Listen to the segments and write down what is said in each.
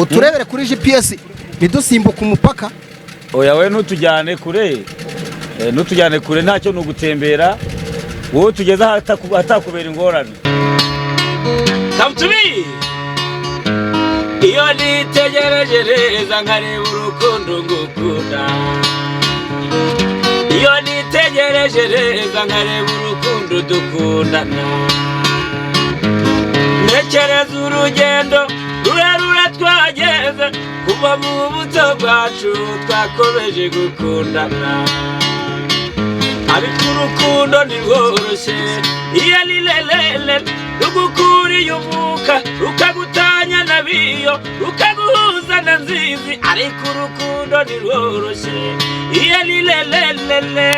Uturebere kuri GPS ntidusimbuke umupaka. Oya, we ntutujyane kure. Ntutujyane kure, ntacyo ni ugutembera, wowe tugeze ahatakubera ingorane. Come to me. Iyo nitegereje neza nkareba urukundo ngukunda, iyo nitegereje neza nkareba urukundo dukundana, ntekereza urugendo rurerure twageze kuva mu buto bwacu twakomeje gukundana. Ariko urukundo ntirworoshye, iyo ni lelele rugukuriye umwuka, rukagutanya na biyo, rukaguhuza na nzizi. Ariko urukundo ntirworoshye, iyo ni lelelele.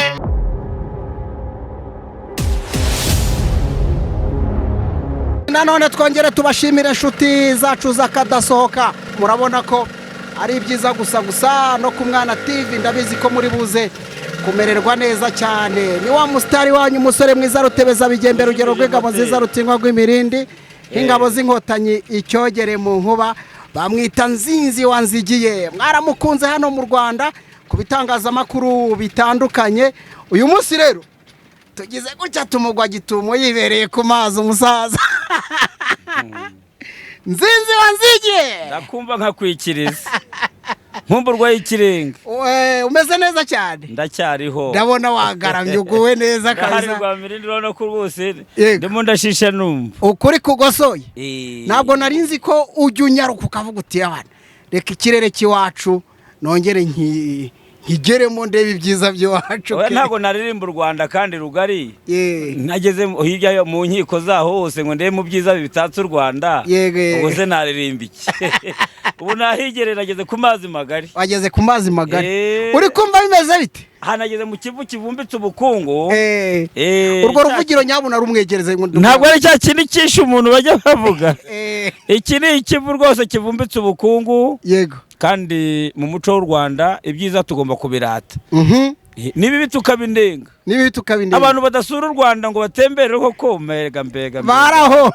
Nanone twongere tubashimire, inshuti zacu z'akadasohoka. Murabona ko ari ibyiza gusa gusa no ku Mwana TV. Ndabizi ko muri buze kumererwa neza cyane. Ni wa musitari wanyu, umusore mwiza Rutebeza Bigembe, rugero rw'ingabo nziza, rutinywa rw'imirindi nk'ingabo z'Inkotanyi, icyogere mu nkuba, bamwita Nzinzi wa Nzigiye. Mwaramukunze hano mu Rwanda ku bitangazamakuru bitandukanye. Uyu munsi rero tugize gutya tumugwa gitumo yibereye ku mazi, umusaza Nzinzi wa Nzigiye. Ndakumva nkakwikiriza, nkumva urwaye ikirenga. Umeze neza cyane. Ndacyariho. Ndabona wagaramye, uguwe neza. Ndahari. Kabisa. Rwa mirindi, urabona ko rwose Yego. ndimo ndashisha numva. Ukuri kugosoye. Ntabwo nari nzi ko ujya unyaruka ukavuga uti: "Abana, reka ikirere cy'iwacu nongere nkigeremo, ndebe ibyiza by'iwacu." Oya, ntabwo naririmba u Rwanda kandi rugari nageze hirya yo mu nkiko zaho hose ngo ndebe mu byiza bitatse u Rwanda. Yego, yego. Ubwo se naririmba iki? Ubu nahigereye, nageze ku mazi magari. Wageze ku mazi magari. Eh. Uri kumva bimeze bite? Aha nageze mu Kivu kivumbitse ubukungu. Urwo ruvugiro nyabuna rumwegereze ngo Ntabwo ari cya kindi cyishe umuntu bajya bavuga. Iki ni Ikivu rwose kivumbitse ubukungu. Kandi mu muco w'u Rwanda ibyiza tugomba kubirata, n'ibibi tukabinenga. N'ibibi tukabinenga. Abantu badasura u Rwanda ngo batembere koko, mbega mbega mbega. Baraho.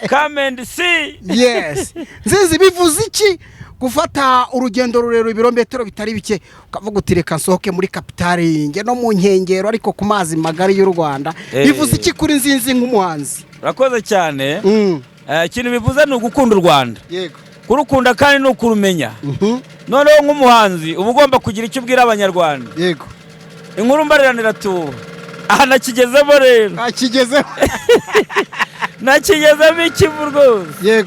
Come and see. Yes, Nzizi, bivuze iki gufata urugendo rurerure, ibirometero bitari bike, ukavuga uti: "Reka nsohoke muri kapitali njye no mu nkengero, ariko ku mazi magari y'u Rwanda"? Bivuze iki kuri Nzinzi nk'umuhanzi? Urakoze cyane. Ikintu bivuze ni ugukunda u Rwanda. Kurukunda kandi ni ukurumenya. Noneho nk'umuhanzi uba ugomba kugira icyo ubwira Abanyarwanda. Inkuru mbariranira tuba aha nakigezemo rero. Akigezeho. Nakigezemo Ikivu rwose.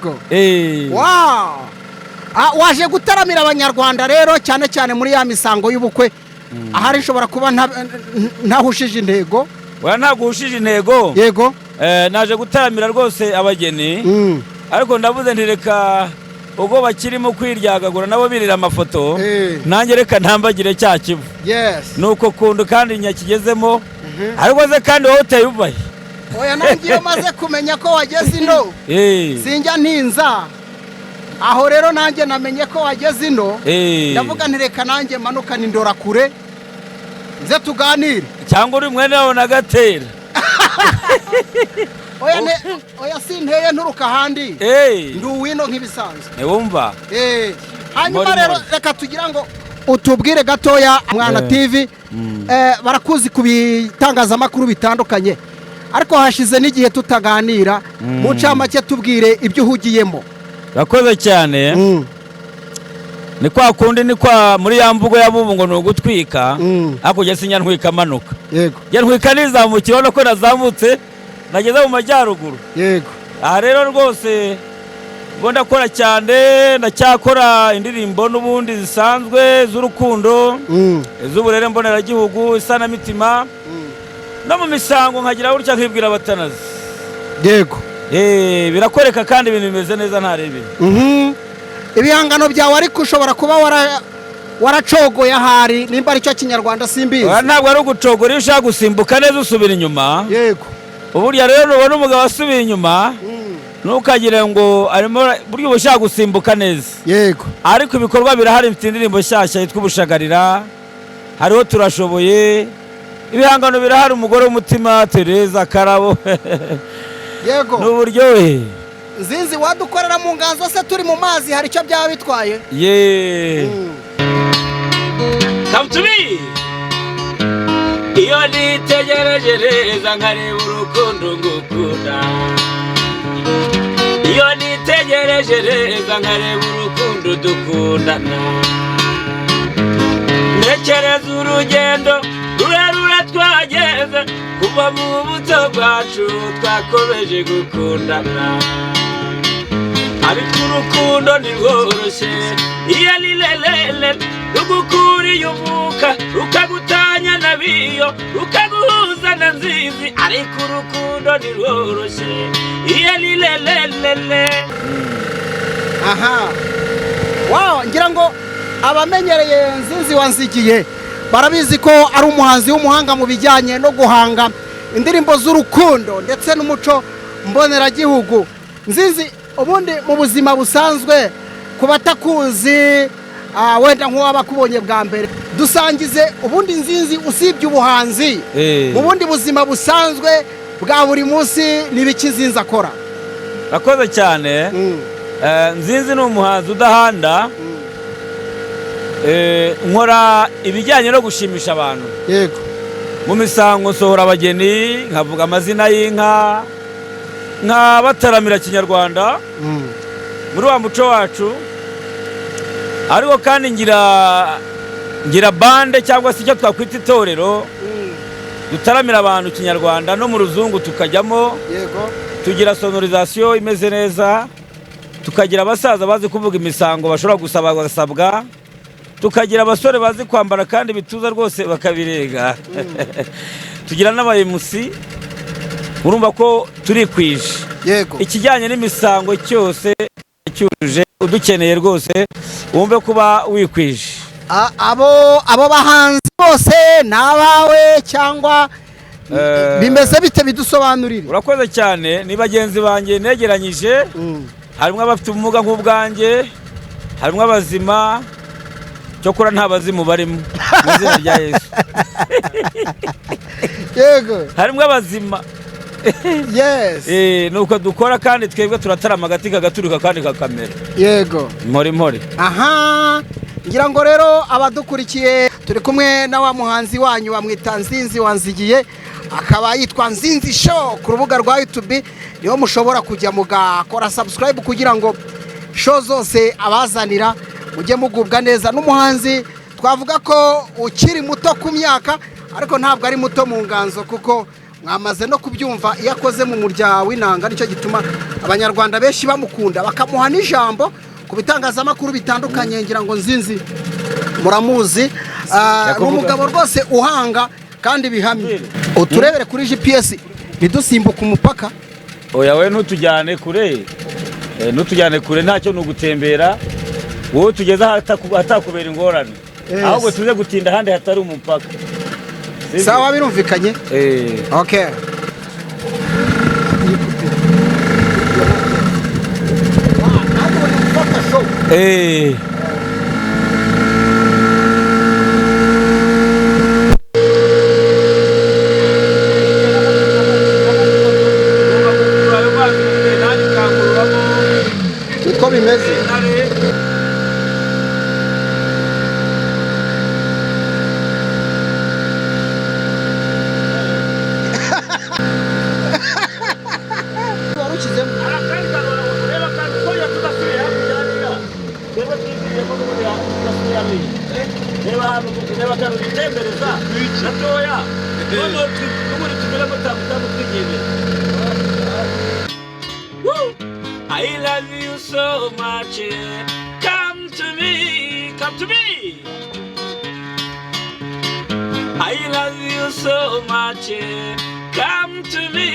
Wow! Waje gutaramira Abanyarwanda rero, cyane cyane muri ya misango y'ubukwe. Ahari nshobora kuba ntahushije intego? Oya, ntabwo uhushije intego. Naje gutaramira rwose abageni, ariko ndavuze nti: "Reka ubwo bakirimo kwiryagagura nabo birira amafoto, nanjye reka ntambagire cya Kivu." Nuko kundu kandi nyakigezemo. Ariko se kandi wowe uteye uvahe? Oya, nanjye iyo maze kumenya ko wageze ino, sinjya ntinza. Aho rero nanjye namenye ko wageze ino, ndavuga nti: "Reka nanjye manukane indora kure, nze tuganire." Cyangwa uri mwene wawe na Gatera? Oya, oya, sinteye nturuka ahandi. Ndi uwino nk'ibisanzwe. Ntiwumva? Hanyuma Mbori rero mbori. reka tugira ngo utubwire gatoya, Mwana TV, barakuzi ku bitangazamakuru bitandukanye, ariko hashize n'igihe tutaganira. Mu ncamake tubwire ibyo uhugiyemo. Urakoze cyane. Ni kwa kundi, ni kwa muri ya mvugo y'abubu ngo ni ugutwika. Ariko njye sinya ntwika amanuka. Njye ntwika nizamukira. Urabona ko nazamutse, nageze mu majyaruguru. Aha rero rwose ubwo ndakora cyane, ndacyakora indirimbo n'ubundi zisanzwe z'urukundo, iz'uburere mboneragihugu, isanamitima, no mu misango nkagira gutya nkibwira abatanazi. Birakoreka kandi ibintu bimeze neza, ntarebe. Ibihangano byawe ariko ushobora kuba waracogoye ahari, nimba aricyo Kinyarwanda simbizi. Oya, ntabwo ari ugucogora. Iyo ushaka gusimbuka neza usubira inyuma. Uburya rero nubona umugabo asubiye inyuma, ntukagire ngo arimo. Burya uba ushaka gusimbuka neza. Ariko ibikorwa birahari. Mfite indirimbo nshyashya yitwa Ubushagarira, hariho Turashoboye, ibihangano birahari, Umugore w'umutima, Tereza Karabo. Ni uburyohe. Nzinzi, wadukorera mu nganzo se turi mu mazi, hari icyo byaba bitwaye? Ye. Come to me. Iyo nitegereje neza nkareba urukundo ngukunda, iyo nitegereje neza nkareba urukundo dukundana, ntekereza urugendo rurerure twageze kuva mu buto bwacu twakomeje gukundana, ariko urukundo ntirworoshye. Iyo ni lelele rugukuriye uvuka, rukagutanya na biyo, rukaguhuza na nzizi, ariko urukundo ntirworoshye. Iyo ni lelelele. Aha, wow, ngira ngo abamenyereye Nzinzi wa Nzigiye barabizi ko ari umuhanzi w'umuhanga mu bijyanye no guhanga indirimbo z'urukundo ndetse n'umuco mboneragihugu. Nzinzi, ubundi mu buzima busanzwe, ku batakuzi, wenda nk'uwaba akubonye bwa mbere, dusangize ubundi Nzinzi usibye ubuhanzi, mu bundi buzima busanzwe bwa buri munsi ni ibiki Nzinzi akora? Rakoze cyane. Nzinzi ni umuhanzi udahanda. Nkora ibijyanye no gushimisha abantu. Mu misango nsohora abageni, nkavuga amazina y'inka, nkabataramira kinyarwanda muri wa muco wacu. Ariko kandi ngira bande cyangwa se icyo twakwita itorero, dutaramira abantu kinyarwanda no mu ruzungu tukajyamo. Tugira sonorisation imeze neza, tukagira abasaza bazi kuvuga imisango bashobora gusaba bagasabwa, tukagira abasore bazi kwambara kandi ibituza rwose bakabirega, tugira n'abayemusi. Urumva ko turikwije. Ikijyanye n'imisango cyose cyujuje, udukeneye rwose wumve kuba wikwije. Abo bahanzi bose ni abawe cyangwa bimeze bite? Bidusobanurire. Urakoze cyane. Ni bagenzi banjye negeranyije. Harimo abafite ubumuga nk'ubwanjye, harimo abazima, cyokora nta bazimu barimo mu izina rya Yesu. Harimo abazima. Nuko dukora kandi twebwe turatarama agati kagaturika kandi kakamera. Mpore mpore. Aha, ngira ngo rero abadukurikiye, turi kumwe na wa muhanzi wanyu bamwita Nzinzi Wanzigiye, akaba yitwa Nzinzi Show ku rubuga rwa YouTube, niho mushobora kujya mugakora subscribe kugira ngo show zose abazanira mujye mugubwa neza. N'umuhanzi twavuga ko ukiri muto ku myaka, ariko ntabwo ari muto mu nganzo, kuko mwamaze no kubyumva iyo akoze mu murya w'inanga. Nicyo gituma Abanyarwanda benshi bamukunda, bakamuha n'ijambo ku bitangazamakuru bitandukanye. Ngira ngo Nzinzi muramuzi. Ni umugabo rwose uhanga kandi bihamye. Uturebere kuri GPS ntidusimbuke umupaka. Oya we, ntutujyane kure. Ntutujyane kure, ntacyo ni ugutembera, wowe tugeze ahatakubera ingorane, ahubwo tuze gutinda ahandi hatari umupaka. Sibyo? Sawa, birumvikanye. Okay. Niko bimeze. Warushyizemo. I love you so much. Come to me, come to me. I love you so much. Come to me.